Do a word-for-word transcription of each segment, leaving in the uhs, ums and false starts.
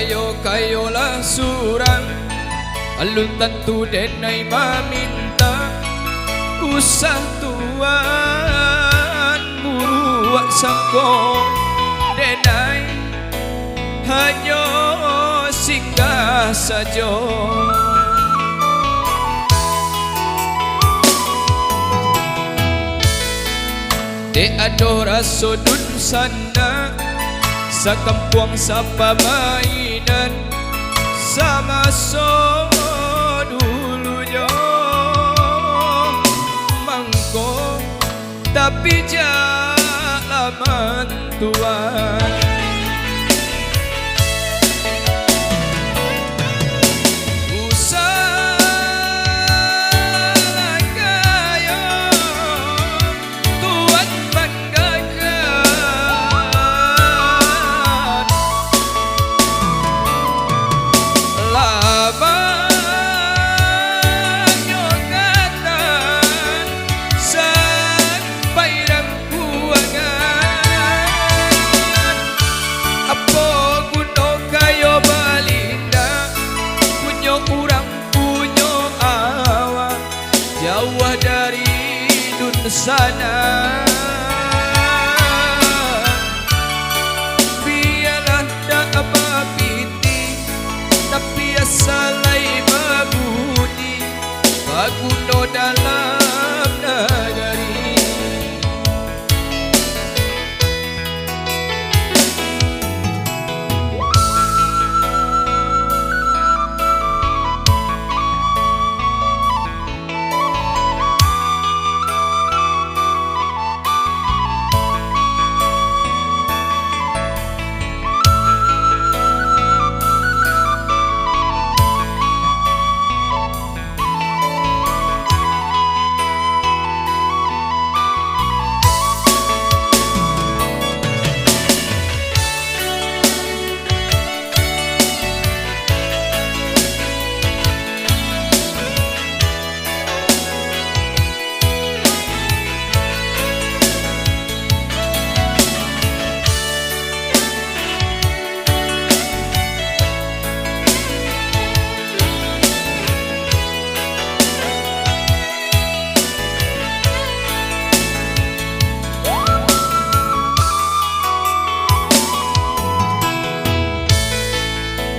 Kayo-kayolah surang, alun tantu denai maminta. Usah tuan buruak sangko, denai hanyo singgah sajo. Dek ado raso dunsanak, sakampuang sapamainan, samaso dulunyo. Mangko tapi jak laman tuan. Usah lah kayo tuan banggakan. Labanyo katan sampai dangkuangan. Apo guno kayo balindak, punyo urang punyo awak, jauah dari dunsanak. Bialah dak bapitih, tapi asa lai babunyi, baguno dalam nagari.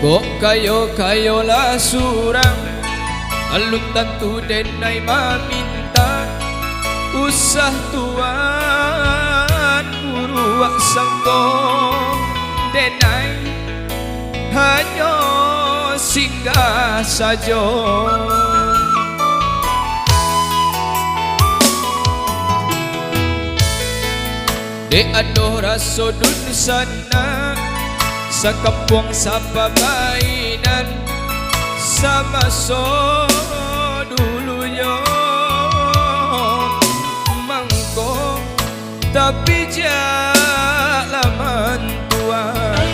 Kok kayo-kayolah surang, alun tantu denai maminta. Usah tuan buruak sangko, denai hanyo singgah sajo. Dek ado raso dunsanak, sakampuang sapamainan, samaso dulunyo. Mangko tapi jak laman tuan.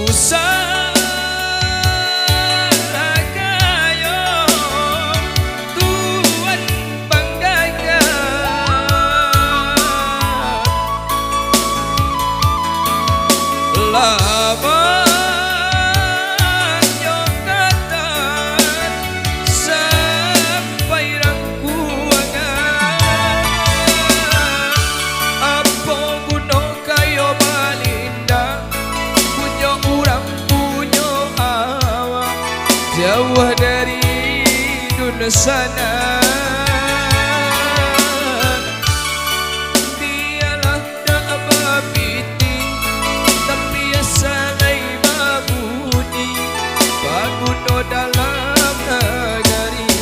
Usah kayo tuan banggakan. Labanyo katan sampai rangkuangan. Apo guno kayo balindak, punyo urang punyo awak, jauah dari dunsanak. Bialah dak bapitih, tapi asa lai babunyi, baguno dalam nagari.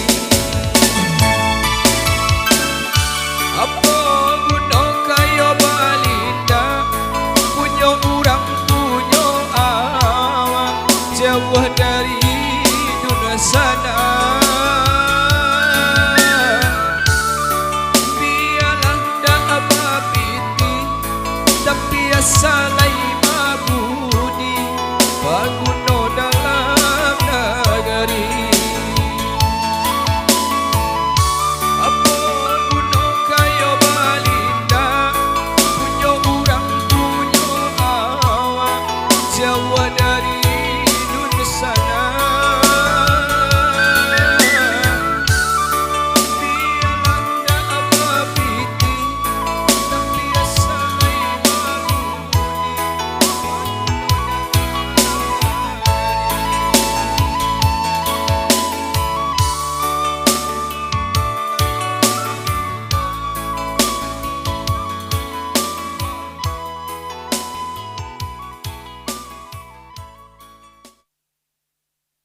Apo guno kayo balindak, punyo urang punyo awak, jauah dari dunsanak. Bialah dak bapitih, tapi asa lai babunyi, baguno